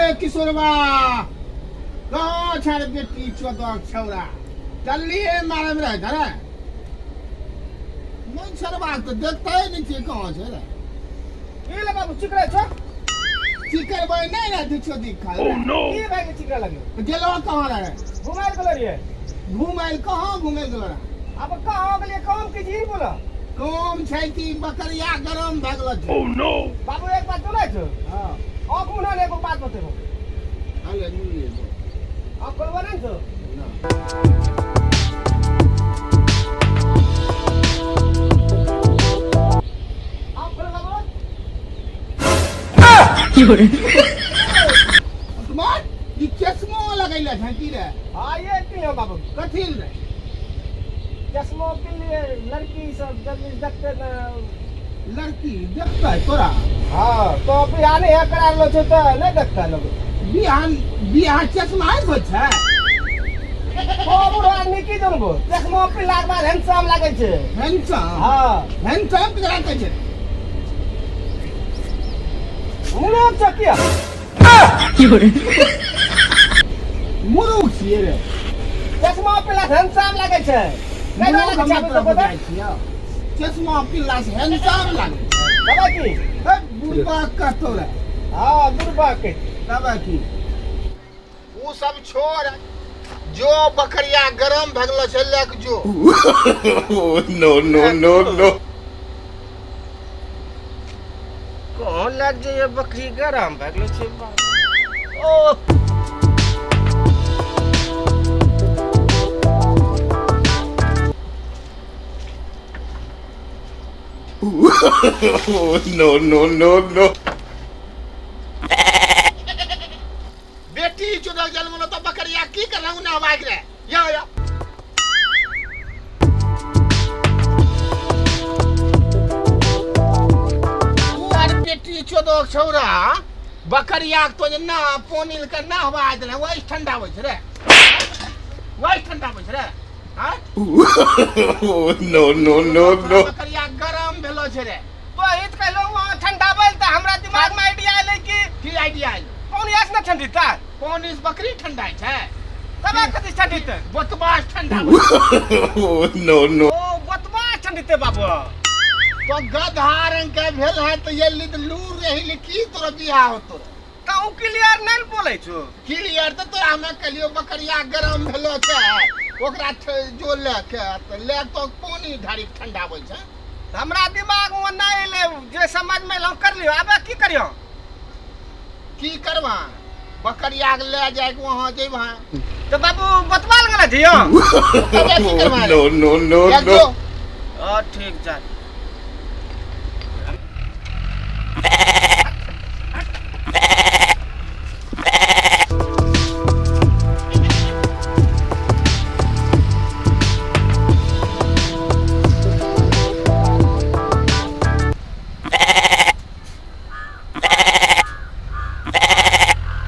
रे किशोरबा कहाँ छै रे बेटी चोदक छौड़ा चललिए मारे में रहै रे नहीं छरबा तऽ देखते नहीं छियै कहाँ छै रे की ले बाबू चिकरै छौ चिकरबै नहीं रे दिछो दिखा रे की भए गेल चिकरै लगलो गेलो कहाँ रे घुमायल गेलो रहियै घुमायल कहाँ घुमायल गेलो रे अब कहाँ गेलियै काम की जी बोला काम छै कि बकरिया गरम भए गेलो छै बाबू एक बात सुनै छौ हाँ आँख मुना ने एगो बात बतेबो अरे मुन्नी बोल आँख खोलबो नहि ने छौ ना आँख खोल बाबू मार ई चश्मो लगैले छै की रे हाँ ये की हो बाबू कथी रे चश्मा के लिए लड़की सब जब देखते ना लड़की देखतै तोरा हाँ तो बिहार नहीं करा लो छो तो नहीं देखता लोग बिहान बिहान चश्मा आइ होइ छै ओ बुढ़ो आदमी की जानबो चश्मा पिलाक बाद हैंडसम लागै छै हैंडसम हाँ हैंडसम केकरा कहै छै मुनोक छ किया मुरुख छियै रे चश्मा पिला हैंडसम लागै छै नहि मुरुख लागै हम छै तोरा बाबू बुझाइ छियौ चश्मा पिला से हैंडसम लागै छै बाबा की हे बुढ़बा कहतो रे हाँ बुढ़बा के तब की उ सब छोड़ जो बकरिया गरम भगलो छै लए के जो No, no, no, no. कौन लग जाइए बकरी गरम भए गेलो छै बाप। ओ No, no, no, no. बेटी चुदक जन्म तो बकरिया की कर रहा हूं ना भाग रे या या तू आर बेटी चोदक छौरा बकरिया के तो जे ना पोनिल के ना हवा देले वही ठंडा होइ छै रे वही ठंडा होइ छै रे हाँ No, no, no, no. बकरिया गरम भेलो छै रे तो हित कहलो वहाँ ठंडा बोल त हमरा दिमाग में आइडिया एलै कि की आइडिया आयल पानी आस ना ठंडी ता पानी से बकरी ठंडा छै तब कथी ठंडी ते बोतबा ठंडा होइ छै। No, no. ओ बतबा ठंडी ते बाबू तो गधा रंग के भेल है तो ये लिद लूर रही ले की तोरा बियाह होतो त उ क्लियर नहीं बोलै छो क्लियर तो तोरा हमे कहलियो बकरिया गरम भेलो छै ओकरा जो ले के तो ले तो पानी ढारी ठंडा होइ छै हमरा दिमाग में नहीं एलै जे समझ में एलौ कर लियो आबे की करियो की करबा बकरिया के ले जाय के वहां जेबा तो बाबू बतबा लगल जियो तबे की करबा No, no, no, ले no. जो ओ ठीक जा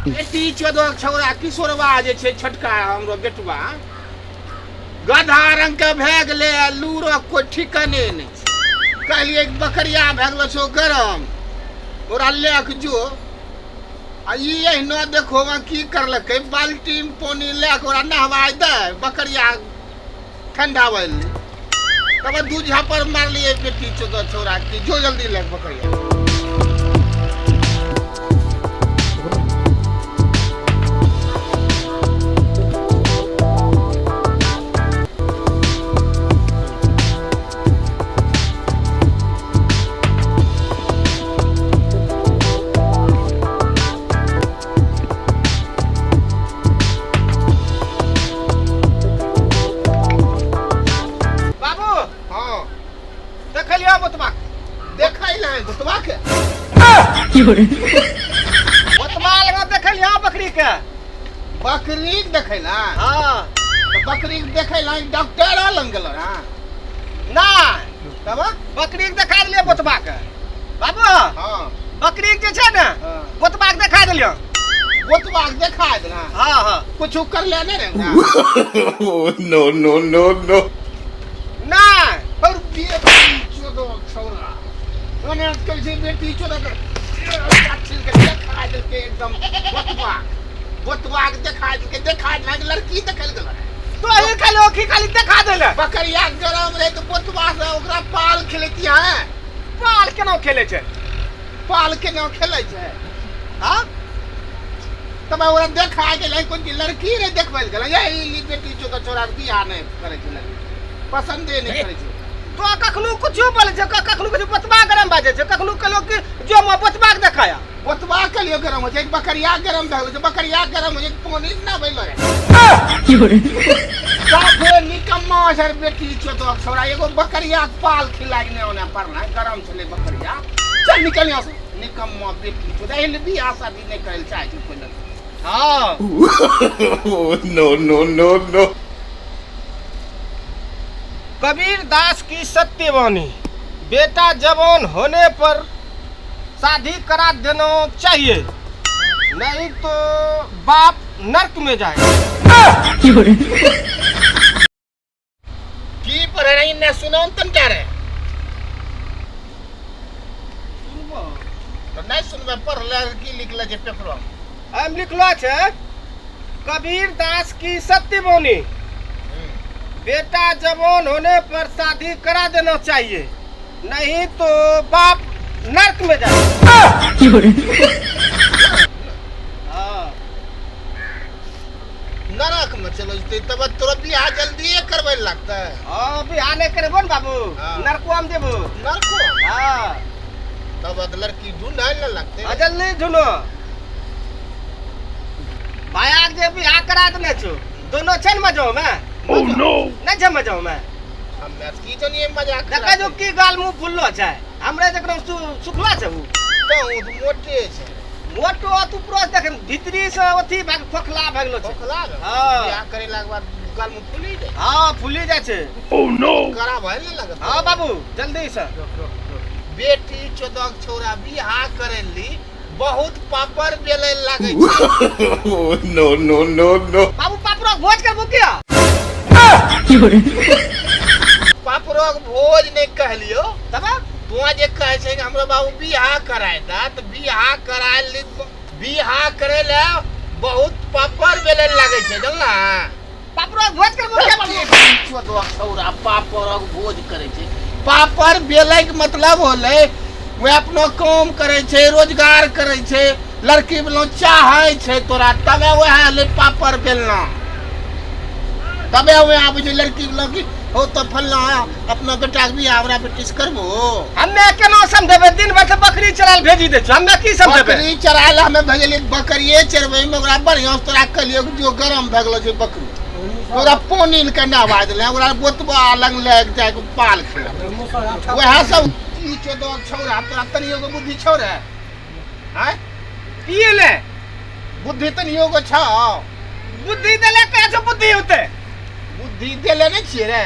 बेटी चोदक छौड़ा किशोरबा जे छै छोटका हमरो बेटवा गधा रंग के भए गेलै आ लूरक कोइ ठिकाने नहि छै कहलियै बकरिया भए गेलो छौ गरम ओकरा लए के जो आ ई एहिना देखो की करलकै बाल्टी में पानी लए के ओकरा नहवाय दे बकरिया ठंडा भए गेलै तब दू झापर मारलियै बेटी चोदक छौड़ा की जो जल्दी लए के बकरिया बाबू हाँ देखलियो बतबा देखै लए गोतवा के बतबा लगा देखलियो बकरी के बकरी के देखै ला हाँ तऽ बकरी के देखै ला डॉक्टर लग गेलो हँ ना तब बकरी के देखा देलियो बतबा के बाबू हाँ बकरी के जे छै ने हाँ बतबा के देखा देलियो गोतवा के देखा देना हाँ हाँ कुछ कर ले नहीं रे ना No, no, no, no. ना और बेटी चोदो छौरा ओने कल छै बेटी चोदो के छिल के देखा देलकै एकदम बोतबा बोतबा के देखा देलकै, देखा देलकै लड़की देखल गेल। तो ये खाली ओखी खाली देखा देले। बकरिया गरम रहे तो बोतबा से ओकरा पाल खेलती है। पाल केना खेले छै? पाल केना खेले छै? हाँ तब ओकरा देखा गेलै कोन चीज लड़की रे देखबै गेलै, यही बेटी चोकर छोरा के बियाह नहि करै छै, लड़की पसंदे नहि करै छै। तो कखनो कुछो बोलै छै, कखनो कुछो बोतबा गरम भए जाइ छै, कखनो कहलो कि जो म बोतबा के देखाया। बोतबा के लिए गरम होइ छै, बकरिया गरम भए गेल छै, बकरिया गरम होइ छै, पानी ना भेलै। साफे निकम्मा छै बेटी चोदक छोरा, एगो बकरिया के पाल खिलाइ ने ओने पड़लै, गरम छलै बकरिया। चल निकल यहाँ से निकम्मा बेटी चोद, एहि लिए बियाह शादी नहि करै लए चाहै छै कोइ लड़की। हाँ। No no no no. Kabir Das की सत्यवाणी, बेटा जवान होने पर शादी करा देना चाहिए, नहीं तो बाप नर्क में जाए। की पढ़े रही ने सुनाउ तन क्या रे? तो नहीं सुनबे पढ़ले की लिखले छै पेपरो? हम लिखलो छै कबीर दास की सत्यवाणी, बेटा जवान होने पर शादी करा देना चाहिए, नहीं तो बाप नर्क में जाए। हाँ। नरक में चलो जते तब तोरा बियाह जल्दी करबै लगतै। हाँ बियाह नहीं करबो न बाबू, नरको हम देबो। नरको? हाँ। तब लड़की ढूंढै न लगतै। हाँ जल्दी ढूंढो। भाया जे बियाह करा देने छो, दोनों छै न मजो में? Oh no! नहीं छै मजो में। हमे की जानिए मजाक देखै जो की गाल मुंह फुललो छै, हमरे जकरो सुखलो छै उ। तो मोटे छै। मोटो तू पूरा देख भीतरी से अथी भाग खोखला भए गेलो छै। खोखला? हाँ। बियाह करेला के बाद गाल मुंह फुली जाय। हाँ फुली जाइ छै। Oh no! कराबै ने लगत। हाँ बाबू जल्दी से। बेटी चोदक छोरा बियाह करेली बहुत पापड़ बेले लागै छै। No no no no. बाबू पापड़क भोज करबो किया? पापड़क भोज नहि कहलियो। तब तू जे कहै छै कि हमरो बाबू बियाह कराय दा, तऽ बियाह कराय ली, बियाह करे ले बहुत पापड़ बेले लागै छै, जानला? पापड़क भोज करबो किया बाबू? चोदक छौरा पापड़क भोज करै छै। पापड़ बेले के मतलब होलै वह अपनो काम करै छै, रोजगार करै छै, लड़की वाला चाहै छै तोरा, तबे वएह ले पापड़ बेलना, तबे वएह आबै छै लड़की वाला की हो तो फल्ला अपना बेटा के बियाह हमरा बेटी से करबो। हमे केना समझेबै? दिन भर से बकरी चरायल भेजी दै छौ, हमे की समझेबै? बकरी चरायल हमे भेजलियै बकरिए चरबै में, ओकरा बढ़ियां से तोरा कहलियै जो गरम भए गेलो छै बकरी, ओकरा पानी के नहवा देलै, ओकरा बोतबा लग लए जाके पाल खेलक, वएह सब। ई चोदक छौरा तोरा तनियो के बुद्धि छौ रे? आँय पिए ले बुद्धि तनियो के छौ? बुद्धि देले कहै छौ बुद्धि होतै? बुद्धि देले नहि छियै रे।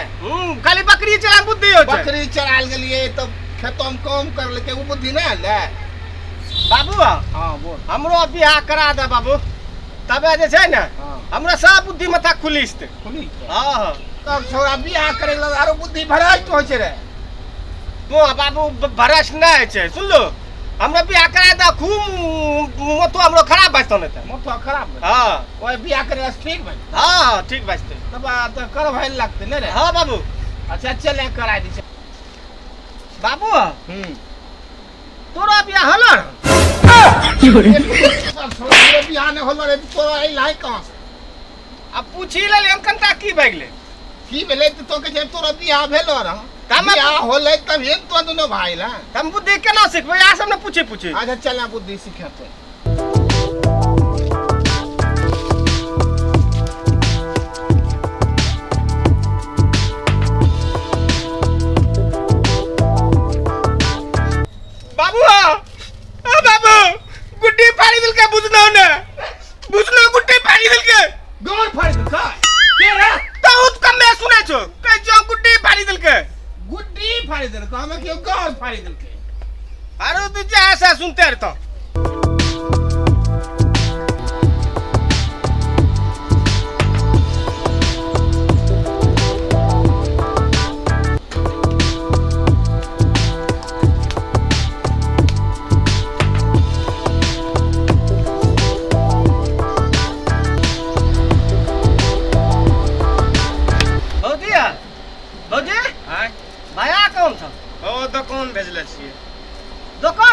खाली बकरी चरा बुद्धि होतै। बकरी चरायल गेलियै तब खेतो में काम करलकै, ओ बुद्धि नहि एलै बाबू। हाँ बोल। हमरो बियाह करा दे बाबू, तबे जे छै ने हमरा सब बुद्धि माथा खुली जेतै। खुली? हाँ हाँ। तब छौरा बियाह करे लग आरो बुद्धि भराइत होइ छै रे। तो बाबू भरस नहि होइ छै, सुनलो? हमरा बियाह करा दे, खूब मोतो हमरो खराब भए जेतौ ने। मोतो खराब? हाँ। ओहि बियाह करे से ठीक भए? हाँ हाँ ठीक भए जेतै। तब तऽ करबै लगतै ने रे? हाँ बाबू। अच्छा चल करा दै छै बाबू। तोरा बियाह होलो? बियाह नहि होलो रे, तोरा अइलै कहाँ से? अब पूछी लेलियै हम कनिटा की भए गेलै। की भेलै तऽ तो कहै छै तोरा बियाह भेलो रह? बियाह होलै तभिए तो दुनू भाई ला। हम बुद्धि केना सिखबै? यहाँ सब ने पूछे पूछे। अच्छा चल बुद्धि सिखेतै। बाबू बाबू गुड्डी फाड़ी देलकै, बुझलो ने? बुझलो गुड्डी फाड़ी देलकै। गोर फाड़ी देलकै? के रे? बहुत कमे सुनै छौ, कहै छौ गुड्डी फाड़ी देलकै। गुड्डी फाड़ी देलकै? हमे केओ गोर फाड़ी देलकै। अरे तू जे ऐसा सुनते रहतो।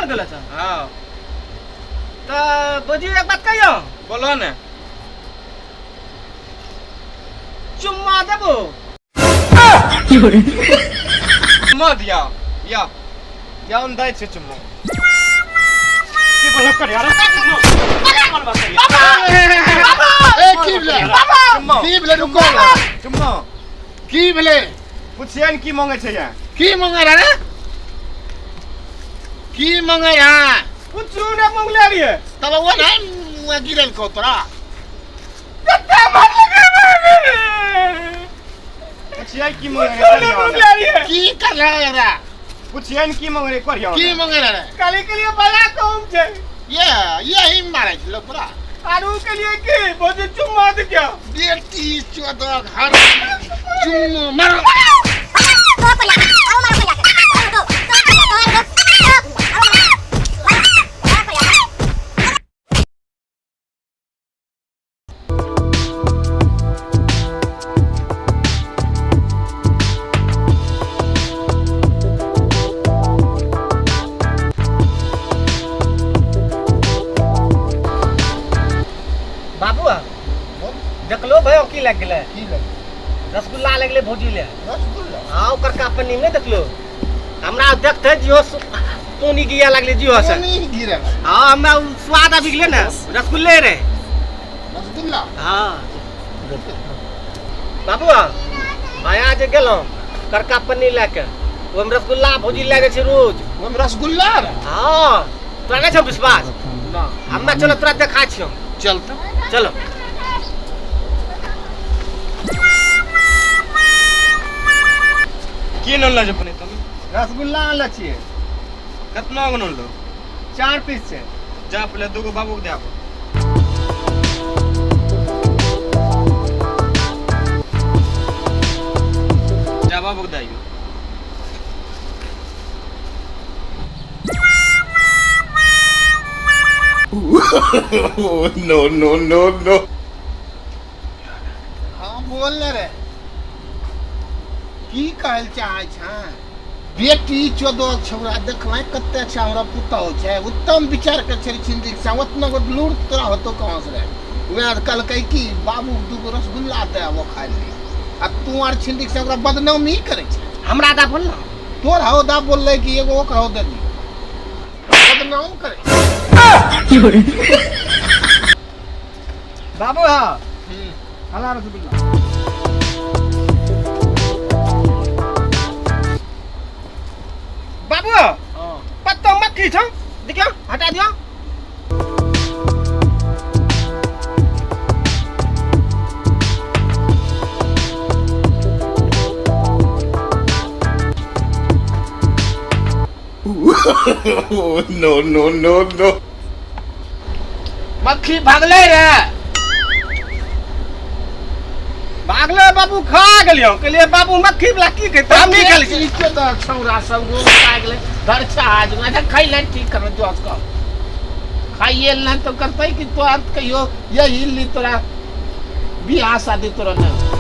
गेलो छ? हाँ। तऽ भौजी एक बात कहियो। बोलो ने। चुम्मा देबो? चुम्मा दिया या या हम दै छै चुम्मा। की बोलो कर यार? ए की भेलै? चुम्मा। की भेलै? रुको। चुम्मा। की भेलै? पुछिए ने की मांगे छै यहाँ। की मंगे रहा रे? की मंगे रहा? कुछ ने मंगले रहिए। तब वो नहीं मुँह गिरल को तोरा। कत्ते मार लगे। पुछिए की मांगे कुछ ने मंगले रहिए। की कर रहा है रे? पुछिए ने की मांगे रे करियो। की मंगे रहा रे? काली के लिए बड़ा कम छै। ये यही मारे छै लोग तोरा। आरू के लिए की भौजी चुम्मा दे क्या? बेटी चोदक हर चुम्मा मार। बाबू देखलो भयो की लग गेलै? की लग? रसगुल्ला लगले भौजी ले। रसगुल्ला? हाँ, ओकर का पन्नी में देखलो। हमरा देखते जियो पानी गिया लगले जियो से। पानी गिरल। हाँ, हमरा उ स्वाद आबि गेलै ने रसगुल्ले रे। रसगुल्ला? हाँ बाबू भैया जे गेलहुँ करका पन्नी लए के, ओहिमे रसगुल्ला भौजी लए जाइ छै रोज। ओहिमे रसगुल्ला रे? हाँ, तोरा नहि छौ विश्वास? ना। हम्मे चलो तोरा देखा छियौ। चल त। चलो। की नल जे पनी तुम? रसगुल्ला आनले छियै। कतना गो नल? 4 पीस छै। जा पहले 2 गो बाबू के दे आबो। जा बाबू के दे आइयो। No no no no. हाँ बोल रे। की कहल चाहे छा? बेटी चोदक छौड़ा देखबै कते अच्छा हमरा पुतहु छै, उत्तम विचार के छै छिंदिक से, ओतना गो लूर तोरा होतो कहाँ से रे? वएह कहलकै कि बाबू 2 गो रसगुल्ला दे वो खाइ ले। आ तू आर छिंदिक से ओकरा बदनामी करै छै। हमरा दा बोल ना। तोर हौ दा बोललै कि एगो ओकरा हौ दे दी। बदनाम करै। बाबू हाँ हला रसगुल्ला। बाबू पत्ता मक्खी छौ, देखियो हटा दियो। No no no no. मक्खी भागले रे। भागले बाबू खा गेलियो। कहलिए बाबू मक्खी वाला की कहते हम नहीं खेली। नीचे तो छौड़ा सब रोग खा गेलै धर छाज में। अच्छा खैले ठीक कर जो उसको खाइए ना तो करते कि तो अंत कहियो यही ली तोरा बियाह शादी तोरा नहीं।